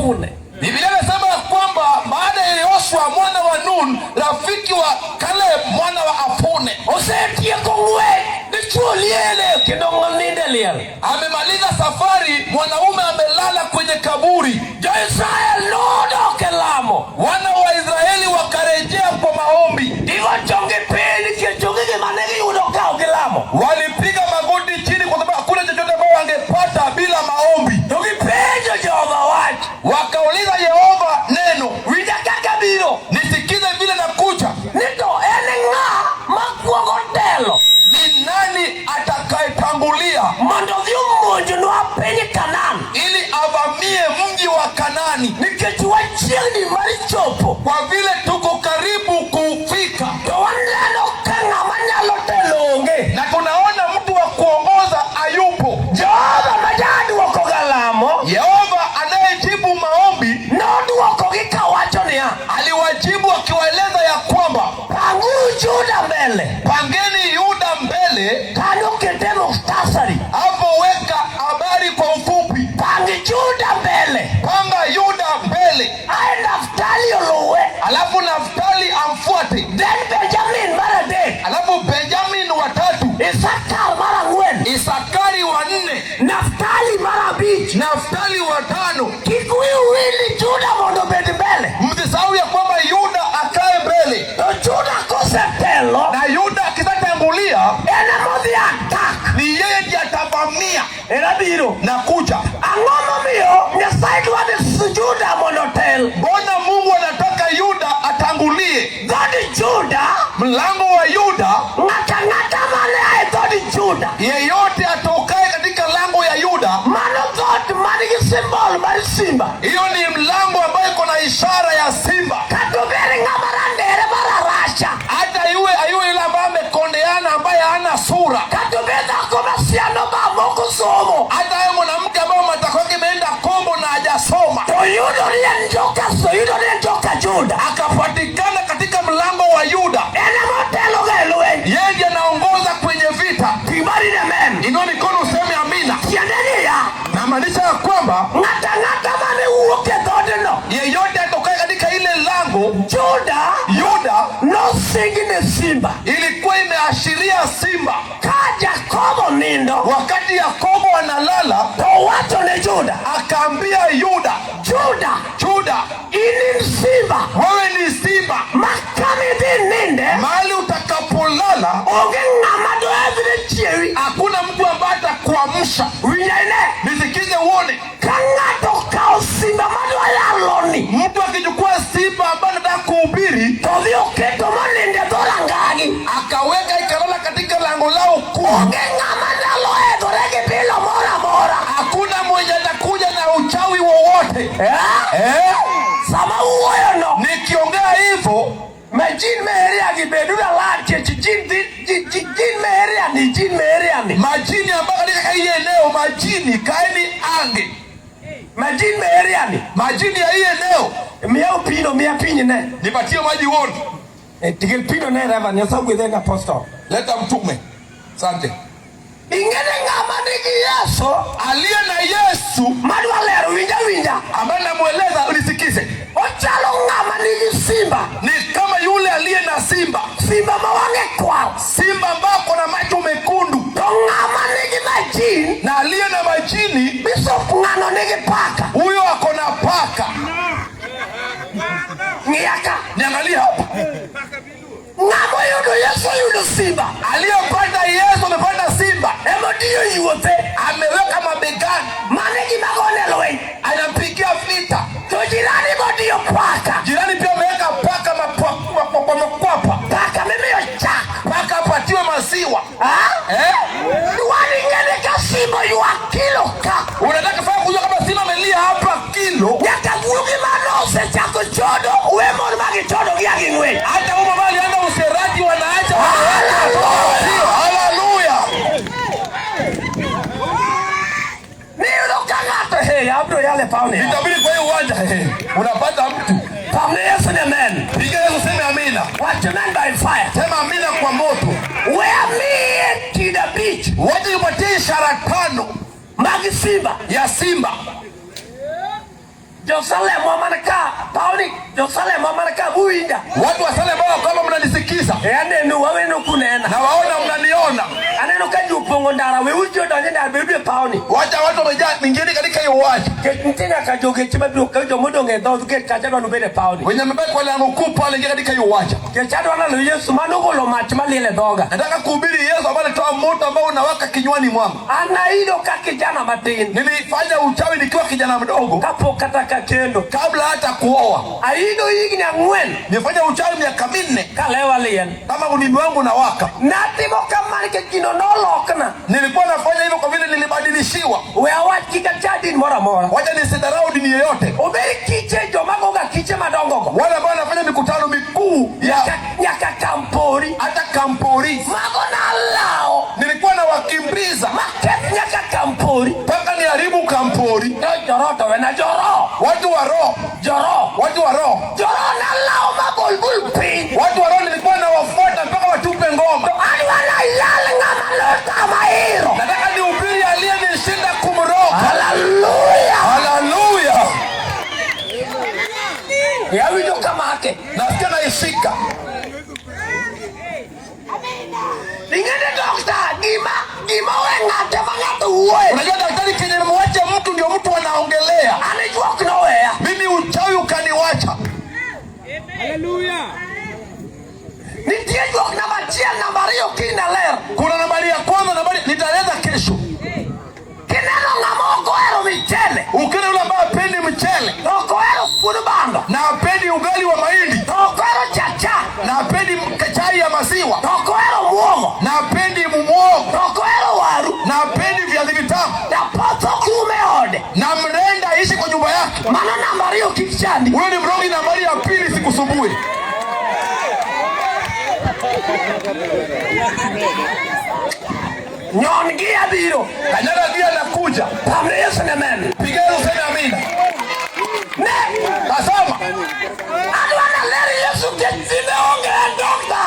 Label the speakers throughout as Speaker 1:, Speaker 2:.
Speaker 1: Jepune.
Speaker 2: Biblia inasema ya kwamba baada ya Yoshua mwana wa Nun, rafiki wa Caleb mwana wa Afune,
Speaker 1: Osetieko ng'wech, dichuo liele kendo nindo e liel.
Speaker 2: Amemaliza safari, mwanaume amelala kwenye kaburi.
Speaker 1: Jo-Israel nodok e lamo.
Speaker 2: Wana wa Israeli wakarejea kwa maombi.
Speaker 1: Gigo chonggi piny nikech onge gima ne giyudo ka ok gilamo.
Speaker 2: Walipiga magoti chini kwa sababu hakuna chochote ambao wangepata bila maombi.
Speaker 1: To gipenjo Jehova wach.
Speaker 2: Wakauliza Yehova neno.
Speaker 1: Winja kaka biro.
Speaker 2: Nisikize vile nakuja.
Speaker 1: Ni to en ng'a makuongo telo
Speaker 2: Ni nani atakayetangulia
Speaker 1: mondo odhi omonjnwa piny Kanan
Speaker 2: ili avamie mji wa Kanani?
Speaker 1: Nikech wachiegni mar chopo.
Speaker 2: Kwa vile tuko karibu kufika
Speaker 1: To waneno ka ng'ama nyalo telo onge.
Speaker 2: Na tunaona mtu wa kuongoza hayupo.
Speaker 1: Jehova ma jaduoko ga lamo
Speaker 2: Yehova anayejibu maombi
Speaker 1: nodwokogi kawacho niya,
Speaker 2: aliwajibu akiwaeleza ya kwamba
Speaker 1: panguru Juda mbele.
Speaker 2: Pangeni Yuda mbele.
Speaker 1: Kanyo kete mukhtasari.
Speaker 2: Hapo weka habari kwa ufupi.
Speaker 1: Pang Juda mbele.
Speaker 2: Panga Yuda mbele.
Speaker 1: Ae Naftali oluwe.
Speaker 2: Alafu Naftali amfuate.
Speaker 1: Then Benjamin mar adek.
Speaker 2: Alafu Benjamin watatu.
Speaker 1: Isakar mar ang'wen.
Speaker 2: Isakari wa nne.
Speaker 1: Naftali mar abich.
Speaker 2: Naftali wa tano.
Speaker 1: Kik wiu wil ni Juda mondo obed mbele.
Speaker 2: Msisahau ya kwamba Yuda akae mbele.
Speaker 1: To Juda kosetelo,
Speaker 2: Na Yuda akisatangulia,
Speaker 1: en emodhi attack.
Speaker 2: Ni yeye ndiye atavamia.
Speaker 1: En abiro.
Speaker 2: Na kuja.
Speaker 1: Ang'o momiyo Nyasaye dwa ni Juda mondo otel?
Speaker 2: Mbona Mungu anataka Yuda atangulie?
Speaker 1: Dhood Juda,
Speaker 2: Mlango wa Yuda,
Speaker 1: ng'ata ng'ata mane ae dhood Juda,
Speaker 2: yeyote atokaye katika lango ya Yuda,
Speaker 1: mano dhoot man gi symbol mar simba.
Speaker 2: Hiyo ni mlango ambayo iko na ishara ya simba.
Speaker 1: Kata obed ng'ama randere mararacha,
Speaker 2: Hata iwe ayuwe yule ambaye amekondeana, ambaye hana sura,
Speaker 1: kata obed dhako masiano ba moko somo,
Speaker 2: hata aye mwanamke ambaye matako yake imeenda kombo na hajasoma,
Speaker 1: to yudo ni en joka, so yudo ni en joka Juda.
Speaker 2: Akapatikana katika mlango wa Yuda,
Speaker 1: En ema oteloga e lweny.
Speaker 2: Yeye ndiye anaongoza kwenye vita.
Speaker 1: Ting' badi ni amen.
Speaker 2: Inua mikono useme amina.
Speaker 1: Tiende niya,
Speaker 2: Namaanisha ya kwamba
Speaker 1: ng'ata ng'ata mane wuok e dhoodno,
Speaker 2: yeyote atokaye katika ile lango,
Speaker 1: Juda
Speaker 2: Yuda
Speaker 1: nosing ne simba.
Speaker 2: Ilikuwa imeashiria simba.
Speaker 1: Ka Jakobo nindo,
Speaker 2: Wakati Yakobo analala,
Speaker 1: to wacho ne Juda,
Speaker 2: akaambia Yuda,
Speaker 1: Juda,
Speaker 2: Juda,
Speaker 1: in in simba
Speaker 2: wewe ni simba,
Speaker 1: ma kamidhi ninde,
Speaker 2: mahali utakapolala
Speaker 1: onge ng'ama doedhre chiewi.
Speaker 2: Hakuna mtu ambaye atakuamsha.
Speaker 1: Winja ine,
Speaker 2: Nisikize uone,
Speaker 1: ka ng'ato okawo simba madwa yaloni,
Speaker 2: mtu akichukua simba ambaye anataka kuhubiri,
Speaker 1: to dhi oketo moninde e dhorangagi,
Speaker 2: akaweka ikalala katika lango lao kuu,
Speaker 1: onge ng'ama nyalo hedhore gi bilo moro amora.
Speaker 2: Hakuna mwenye atakuja na uchawi wowote.
Speaker 1: Eh?
Speaker 2: Eh?
Speaker 1: Sama wuoyono,
Speaker 2: Nikiongea hivyo,
Speaker 1: majin me area gi bedu alert chech jin dhi jin me area ni jin me area ni.
Speaker 2: Majini ambayo katika hii eneo, majini kaeni ange,
Speaker 1: Majin me area ni.
Speaker 2: Majini ya hii eneo,
Speaker 1: Miya opino miya piny ne.
Speaker 2: Nipatie maji uone.
Speaker 1: Eh, tigil pino ne Reverend Nyasaye gwedhe ga apostle.
Speaker 2: Leta mtume. Asante.
Speaker 1: Ing'e ni ng'ama nigi Yesu
Speaker 2: Aliye na Yesu
Speaker 1: madwa lero winja winja
Speaker 2: ambaye namweleza unisikize,
Speaker 1: ochalo ng'ama nigi simba.
Speaker 2: Ni kama yule aliye na simba.
Speaker 1: Simba ma wang'e kwar.
Speaker 2: Simba ambaye ako na macho mekundu.
Speaker 1: To ng'ama nigi majini,
Speaker 2: Na aliye na majini,
Speaker 1: bishop ng'ano nigi paka.
Speaker 2: Huyo ako na paka.
Speaker 1: Ng'iya ka.
Speaker 2: Niangalie hapa.
Speaker 1: Ng'ama oyudo Yesu oyudo simba.
Speaker 2: Aliyepata Yesu amepata simba.
Speaker 1: Emotiyo yuothe.
Speaker 2: Ameweka mabegani.
Speaker 1: Mano e gima gone lweny.
Speaker 2: Anampigia vita.
Speaker 1: To jirani motiyo paka.
Speaker 2: Jirani pia ameweka paka makwapa.
Speaker 1: Paka mimiyo chak.
Speaker 2: Paka apatiwe maziwa.
Speaker 1: Ah?
Speaker 2: Eh?
Speaker 1: Dwani ng'ene ka simba ywak kilo ka.
Speaker 2: Unataka sasa kujua kama simba amelia hapa kilo?
Speaker 1: Nyaka guogi mane osechako chodo, we mon ma gichodo gi a ging'wech.
Speaker 2: Hata huyo mama alianza usherati, wanaacha wanawake.
Speaker 1: Hallelujah.
Speaker 2: Haleluya.
Speaker 1: Niyudo ka ng'ato he abro yale pawni.
Speaker 2: Itabidi kwa hiyo uwanja unapata mtu.
Speaker 1: Pamne Yesu ni amen.
Speaker 2: Piga Yesu sema amina.
Speaker 1: Wach amen by fire.
Speaker 2: Sema amina kwa moto.
Speaker 1: We amiye kido abich
Speaker 2: Wacha nipatie ishara tano
Speaker 1: mag simba.
Speaker 2: Ya simba.
Speaker 1: Jo Jo-Salem man ka, pawni Jo-Salem man ka buwinja.
Speaker 2: Watu wa Salem ambao kama mnanisikiza.
Speaker 1: E aneno waweno kunena.
Speaker 2: Na waona mnaniona.
Speaker 1: Aneno ka ji opong'o ndara, weuru ji odonj e ndara, beuru e pawni.
Speaker 2: Wacha watu wamejaa, ingieni katika hiyo uwanja.
Speaker 1: Nikech nitie nyaka jogeche mabiro ka jomodong' e dhoot gate kacha dwa nobed e pawni.
Speaker 2: Wenye wamebaki kwa lango kuu pale, ingia katika hiyo uwanja.
Speaker 1: Nikech adwa nalo Yesu manogolo mach maliel e dhoga.
Speaker 2: Nataka kuhubiri Yesu ambaye alitoa moto ambao unawaka kinywani mwangu.
Speaker 1: An aido ka kijana matin.
Speaker 2: Nilifanya uchawi nikiwa kijana mdogo.
Speaker 1: Kapok kata kakendo.
Speaker 2: Kabla hata kuoa.
Speaker 1: Aido higni 4.
Speaker 2: Nilifanya uchawi miaka 4.
Speaker 1: Kalewa liel.
Speaker 2: Kama ulimi wangu unawaka.
Speaker 1: Natimo kamano nikech gino nolokna.
Speaker 2: Nilikuwa nafanya hivyo kwa vile nilibadilishiwa.
Speaker 1: We awach kik acha din moro amora.
Speaker 2: Wacha nisidharau dini yoyote.
Speaker 1: Obed kiche joma goga kiche madongo go.
Speaker 2: Wale ambao wanafanya mikutano mikuu ya
Speaker 1: nyaka kampori.
Speaker 2: Hata kampori.
Speaker 1: Mago nalao.
Speaker 2: Nilikuwa nawakimbiza.
Speaker 1: Maketh nyaka kampori.
Speaker 2: Mpaka niharibu kampori.
Speaker 1: To joro to wena joro.
Speaker 2: Watu wa roho.
Speaker 1: Joro.
Speaker 2: Watu wa roho.
Speaker 1: Joro nalao magol bul piny.
Speaker 2: Watu wa roho nilikuwa nawafuata mpaka watupe ngoma.
Speaker 1: To adwa nayal ng'ama notama iro.
Speaker 2: Nataka nihubiri aliyenishinda kumroga.
Speaker 1: Haleluya.
Speaker 2: Haleluya.
Speaker 1: Yawinjo kamake.
Speaker 2: Nasikia naishika.
Speaker 1: Ing'e dokta, gima we ng'ate ma ng'ato wuoye.
Speaker 2: Unajua daktari, kenye mwache mtu ndio mtu anaongelea.
Speaker 1: An juok noweya.
Speaker 2: Mimi uchawi ukaniwacha.
Speaker 3: Haleluya.
Speaker 1: Nitie juok namba 1, namba 2 kiny ler.
Speaker 2: Kuna nambari ya kwanza, nambari nitaeleza kesho.
Speaker 1: Kineno ng'ama ok ohero michele.
Speaker 2: Ukiona yule ambaye hapendi mchele.
Speaker 1: To ok ohero kuon bando.
Speaker 2: Na hapendi ugali wa mahindi.
Speaker 1: To ok ohero chacha.
Speaker 2: Na hapendi chai ya maziwa.
Speaker 1: To ok ohero muogo.
Speaker 2: Na hapendi muogo.
Speaker 1: To ok ohero waru.
Speaker 2: Na hapendi viazi vitamu.
Speaker 1: Na potho kume ode.
Speaker 2: Na mrenda aishi kwa nyumba yake.
Speaker 1: Mano namba 2 kik chandi.
Speaker 2: Huyo ni mrogi nambari ya 2, sikusumbui.
Speaker 1: Nyon gi abiro.
Speaker 2: Kanyaga gia nakuja.
Speaker 1: Pamne Yesu ne men.
Speaker 2: Piga Yesu sema amina.
Speaker 1: Ne.
Speaker 2: Tazama.
Speaker 1: Adwa na ler Yesu kech onge dokta.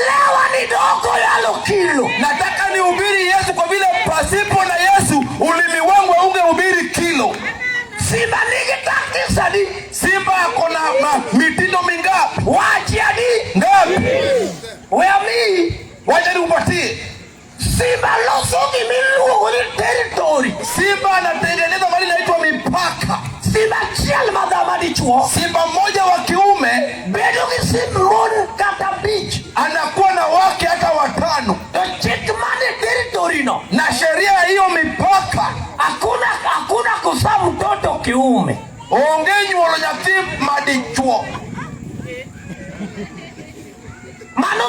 Speaker 1: Lewa ni doko yalo kilo.
Speaker 2: Nataka nihubiri Yesu kwa vile pasipo na Yesu ulimi wangu haungehubiri kilo.
Speaker 1: Simba nigi tactics adi.
Speaker 2: Simba ako na mitindo mingapi?
Speaker 1: Wachi adi.
Speaker 2: Ngapi?
Speaker 1: Wea mi.
Speaker 2: Wacha nikupatie.
Speaker 1: Simba loso gimiluongo ni territory.
Speaker 2: Simba anatengeneza mali inaitwa mipaka.
Speaker 1: Simba achiel madhama dichuo.
Speaker 2: Simba mmoja wa kiume
Speaker 1: bedo gi simb mon kata 5.
Speaker 2: Anakuwa na wake hata 5.
Speaker 1: To chik mane territory no.
Speaker 2: Na sheria hiyo mipaka.
Speaker 1: Hakuna kuzaa mtoto kiume.
Speaker 2: Onge nyuolo nyathi madichuo.
Speaker 1: Mano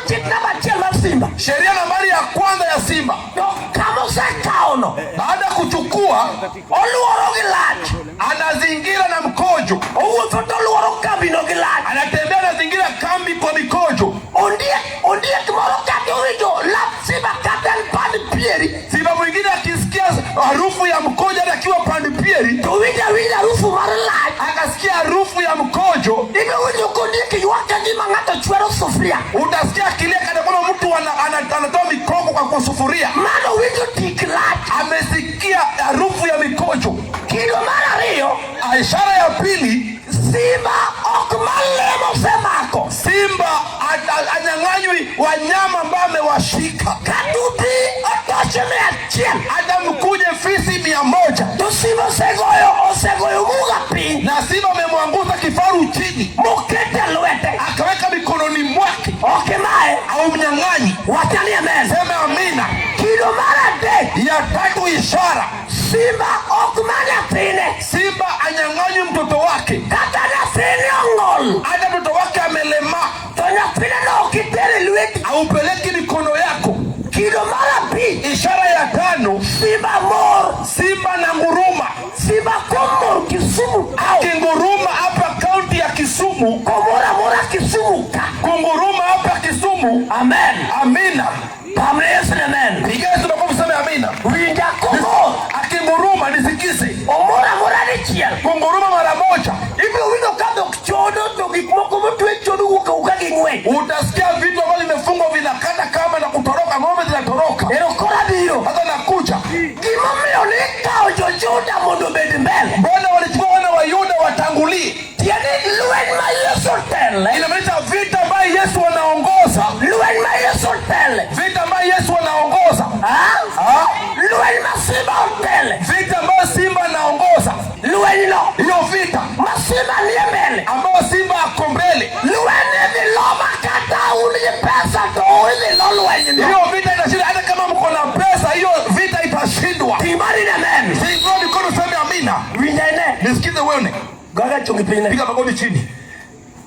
Speaker 1: chik namba 1 mar Simba.
Speaker 2: Sheria nambari ya kwanza ya Simba.
Speaker 1: To kama osekawono.
Speaker 2: Baada kuchukua,
Speaker 1: oluoro gi lach.
Speaker 2: Anazingira na mkojo.
Speaker 1: Owuotho to oluoro kambi no gi lach.
Speaker 2: Anatembea anazingira kambi kwa mikojo.
Speaker 1: Ondiek moro kata owinjo lap Simba kata en pand pieri.
Speaker 2: Simba mwingine akisikia harufu ya mkojo hata akiwa pand pieri.
Speaker 1: To winjo awinja harufu mar lach.
Speaker 2: Akasikia harufu ya mkojo.
Speaker 1: Ibiro winjo kondiek ywak ka gima ng'ato chwero sufuria.
Speaker 2: Utasikia akilia kana kwamba mtu anatoa mikoko kwa sufuria.
Speaker 1: Mano winjo tik lach.
Speaker 2: Amesikia harufu ya mikojo.
Speaker 1: Kido mar 2,
Speaker 2: ishara ya pili,
Speaker 1: Simba ok malemo semako.
Speaker 2: Simba anyang'anywi wanyama ambao amewashika.
Speaker 1: Katuti otoche 100.
Speaker 2: Hata mkuje fisi 100.
Speaker 1: To Simba osegoyo muga piny.
Speaker 2: Na Simba amemwanguza kifaru chini.
Speaker 1: Mokete lwete.
Speaker 2: Akaweka mikononi mwake.
Speaker 1: Ok mae.
Speaker 2: Au mnyang'anyi.
Speaker 1: Wachani amen.
Speaker 2: Sema amina.
Speaker 1: Kido mar 3.
Speaker 2: Ya 3 ishara.
Speaker 1: Simba ok ma nyathine.
Speaker 2: Simba anyang'anywi mtoto wake.
Speaker 1: Kata nyathine ong'ol.
Speaker 2: Hata mtoto wake amelema.
Speaker 1: To nyathine no ok itere lweti.
Speaker 2: Haupeleki mikono yako.
Speaker 1: Kido mar 5.
Speaker 2: Ishara ya 5.
Speaker 1: Simba mor.
Speaker 2: Simba na nguruma.
Speaker 1: Simba komor Kisumu.
Speaker 2: Akinguruma hapa kaunti ya Kisumu.
Speaker 1: Komora mora Kisumu ka.
Speaker 2: Kunguruma hapa Kisumu.
Speaker 1: Amen.
Speaker 2: Amina.
Speaker 1: Pamne Yesu ne amen.
Speaker 2: Piga Yesu makofi sema amina.
Speaker 1: Winja komor.
Speaker 2: Akinguruma nisikize.
Speaker 1: Omora mora dichiel.
Speaker 2: Kunguruma mara moja.
Speaker 1: Ibiro winjo ka dhok chodo to gik moko motwe chodo wuok awuoka gi ng'wech.
Speaker 2: Utasikia vitu ambavyo vimefungwa vinakata kamba na kutoroka, ng'ombe zinatoroka.
Speaker 1: Ero koro abiro.
Speaker 2: Sasa nakuja.
Speaker 1: Gimomiyo ne ikawo jo-Juda mondo obed mbele.
Speaker 2: Mbona
Speaker 1: Lweny ma Yesu tele.
Speaker 2: Inamaanisha vita ambayo Yesu anaongoza.
Speaker 1: Lweny ma Yesu tele.
Speaker 2: Vita ambayo Yesu anaongoza.
Speaker 1: Ah?
Speaker 2: Ah?
Speaker 1: Lweny ma simba otele.
Speaker 2: Vita ambayo simba anaongoza.
Speaker 1: Lweny no.
Speaker 2: Hiyo vita
Speaker 1: Ma simba nie mbele.
Speaker 2: ambayo simba ako mbele.
Speaker 1: Lweny idhi lo makata un gi pesa to idhi lo lweny no.
Speaker 2: Hiyo vita itashinda hata kama mko na pesa, hiyo vita itashindwa.
Speaker 1: Timari ne men.
Speaker 2: Inua mikono useme amina.
Speaker 1: Winja ine.
Speaker 2: Nisikize wewe.
Speaker 1: Goga chongi piny ne.
Speaker 2: Piga magoti chini.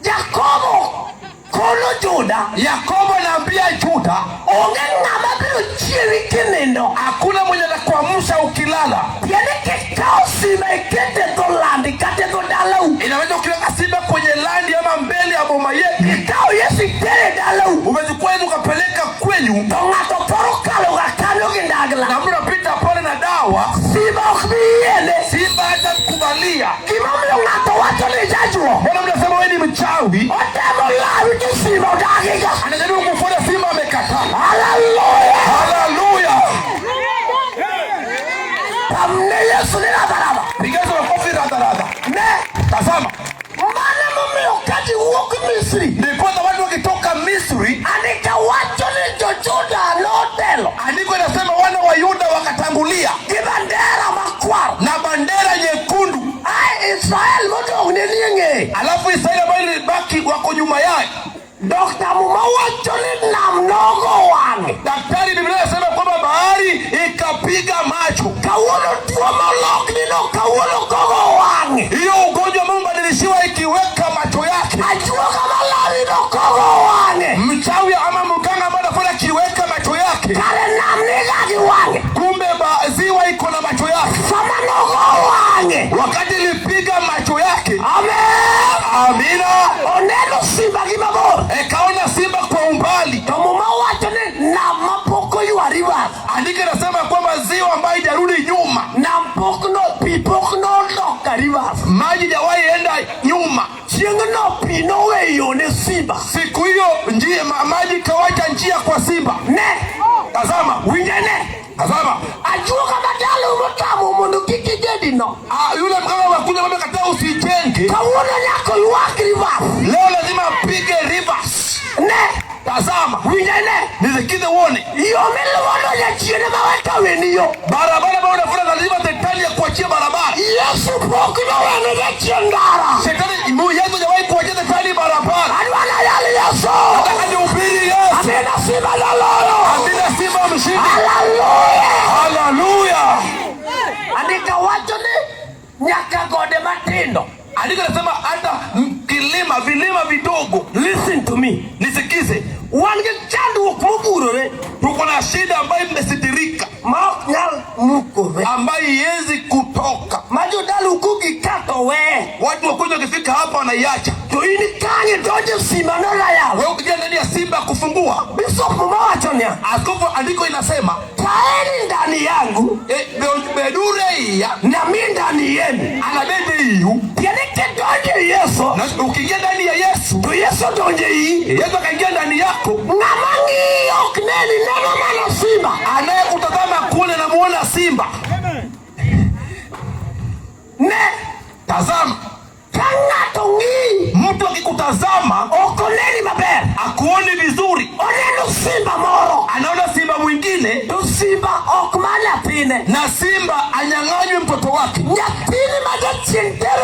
Speaker 1: Jakobo kono Juda.
Speaker 2: Yakobo anaambia Juda,
Speaker 1: Onge ng'ama biro chiewi kinindo.
Speaker 2: hakuna mwenye atakuamsha ukilala.
Speaker 1: Tiende kikawo simba ikete dho landi kata e dho dalau.
Speaker 2: Inaweza ukiweka simba kwenye landi ama mbele ya boma yetu,
Speaker 1: Ikawo Yesu itere dalau.
Speaker 2: umechukua hizo ukapeleka kwenyu,
Speaker 1: To ng'ato thoro kalo ga kanyo gi ndagla.
Speaker 2: na mtu anapita pale na dawa,
Speaker 1: Simba ok bi yiene.
Speaker 2: simba hatakubalia.
Speaker 1: Gimomiyo ng'ato wacho ni jajuo.
Speaker 2: Mbona mnasema wewe ni mchawi?
Speaker 1: Otemo lawi to simba odagiga.
Speaker 2: Anajaribu kufuata simba, amekataa.
Speaker 1: Haleluya.
Speaker 2: Haleluya!
Speaker 1: Pamne Yesu ni radharadha.
Speaker 2: Piga makofi radharadha.
Speaker 1: Ne.
Speaker 2: Tazama,
Speaker 1: Mane momiyo ka ji wuok Misri.
Speaker 2: ndiposa watu wakitoka Misri,
Speaker 1: Andika wacho ni jo-Juda notelo.
Speaker 2: andiko inasema wana wa Yuda wakatangulia
Speaker 1: Gi bandera makwar.
Speaker 2: na bandera nyekundu,
Speaker 1: Ai Israel modong' ne nie ng'eye.
Speaker 2: alafu Israeli ambayo ilibaki wako nyuma yake.
Speaker 1: Dokta Muma wacho ni nam nogo wang'e.
Speaker 2: Daktari, Biblia inasema kwamba bahari ikapiga macho.
Speaker 1: Kawuono tuo molokni no kawuono kogo wang'e.
Speaker 2: Hiyo ugonjwa ambao umebadilishiwa ikiweka macho yake,
Speaker 1: Ajuoga malawi no kogo wang'e.
Speaker 2: mchawi ama mganga ambaye anafanya kiweka macho yake,
Speaker 1: Kare nam niga gi wang'e.
Speaker 2: kumbe ziwa iko na macho yake.
Speaker 1: Sama nogo wang'e.
Speaker 2: Wakati ilipiga macho yake,
Speaker 1: Amen.
Speaker 2: amina,
Speaker 1: Oneno simba gi mabor.
Speaker 2: ikaona simba kwa umbali.
Speaker 1: To Muma wacho ni nam mapok oywa rivers.
Speaker 2: Andiko inasema kwamba ziwa ambayo haijarudi nyuma,
Speaker 1: Nam pok no pi pok nodok ka rivers.
Speaker 2: maji hajawahi enda nyuma.
Speaker 1: Chieng'no pi noweyo ne simba.
Speaker 2: Siku hiyo njia, maji kawacha njia kwa simba.
Speaker 1: Ne.
Speaker 2: Tazama,
Speaker 1: Winje ne.
Speaker 2: tazama.
Speaker 1: Ajuoga madalau motamo mondo kik igedi no.
Speaker 2: Ah, yule mganga wakuja kwambia kataa usijenge.
Speaker 1: Kawuono nyaka ywak rivers.
Speaker 2: Leo lazima apige reverse.
Speaker 1: Ne.
Speaker 2: Tazama,
Speaker 1: Winje ne.
Speaker 2: nisikize uone.
Speaker 1: Yo miluwono jachiende maweka weni yo.
Speaker 2: Barabara ambayo unafuata lazima shetani ya kuachia barabara.
Speaker 1: Yesu pok nowene jachien ndara.
Speaker 2: Shetani Mungu Yesu hajawahi kuachia shetani barabara.
Speaker 1: Adwa nayal Yesu.
Speaker 2: Nataka nihubiri Yesu.
Speaker 1: Amina simba jaloyo.
Speaker 2: Amina simba mshindi.
Speaker 1: Haleluya.
Speaker 2: Haleluya.
Speaker 1: Andika wacho ni nyaka gode matindo.
Speaker 2: Andiko nasema hata kilima vilima vidogo.
Speaker 1: Listen to me.
Speaker 2: Nisikize.
Speaker 1: Wan gi chandruok mogurore
Speaker 2: Tuko na shida ambayo imesitirika,
Speaker 1: ma ok nyal mukore.
Speaker 2: ambayo iwezi kutoka.
Speaker 1: Ma jodaluku gi kato we.
Speaker 2: Watu wakuja wakifika hapa wanaiacha.
Speaker 1: To in kanye donjo simba nolayal.
Speaker 2: Wewe ukija ndani ya simba kufungua,
Speaker 1: Bishop Muma wacho niya.
Speaker 2: askofu, andiko inasema
Speaker 1: Kaeni ndani yangu
Speaker 2: bedure iya
Speaker 1: nami ndani yenu.
Speaker 2: anabede iyu.
Speaker 1: Tiende kidonjo Yesu.
Speaker 2: Na ukiingia ndani ya Yesu,
Speaker 1: To Yesu donjo iyi.
Speaker 2: Yesu akaingia ndani yako,
Speaker 1: Ng'ama ng'iyo ok neni neno mana simba.
Speaker 2: anayekutazama kule namuona simba.
Speaker 1: Ne.
Speaker 2: Tazama,
Speaker 1: Ka ng'ato ng'iyi
Speaker 2: mtu akikutazama
Speaker 1: ok oneni maber.
Speaker 2: akuoni vizuri,
Speaker 1: Oneno simba moro.
Speaker 2: anaona simba mwingine,
Speaker 1: To simba ok ma nyathine.
Speaker 2: na simba anyang'anywe mtoto wake.
Speaker 1: Nyathini ma jachien temo